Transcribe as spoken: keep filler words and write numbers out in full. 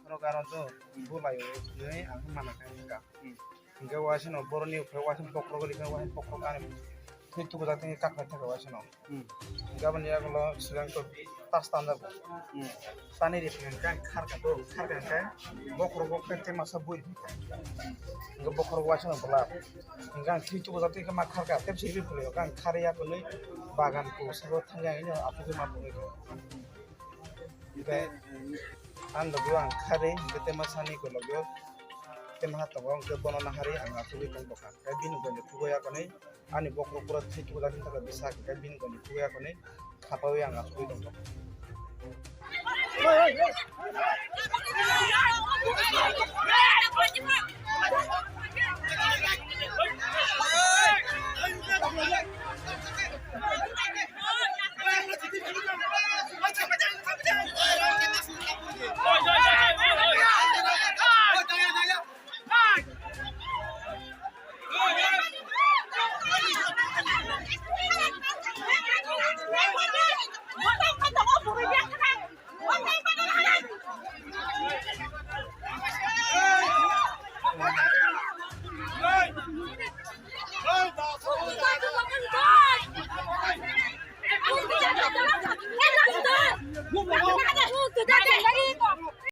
Aro garo do, bulai o, nui ang mana khe wngkha. Hmm. Hingke waisano boroni uphai waisano bokhorok rikha, waisano bokhorok ani thwi tubu jak tengke kaknai thaka waisano. Hmm. Hingke aboni yagulo swkang to tas tanjago. Hmm. Tani rikha hingke ang kharkha to, kharkha hingke bokhorok bo khe masa bui rikha. Hingke bokhorok waisano bwla. Hingke ang thwi tubu jak tengke ma kharkha, tei siri phulio, ang khari yakunui bagan ko sabo thangya hino aphuru ma phunui. Hingke ang logo ang khari, hingke tema sani ko logo tema ha tongo, hingke bono nahari ang asugwi tong tongkha. Hingke bini goni thugo yakonwi, ani bokhorok pura thwi tubu jak tengke bwsa, hingke bini goni thugo yakonwi khapaui ang asugwi tong tongkha.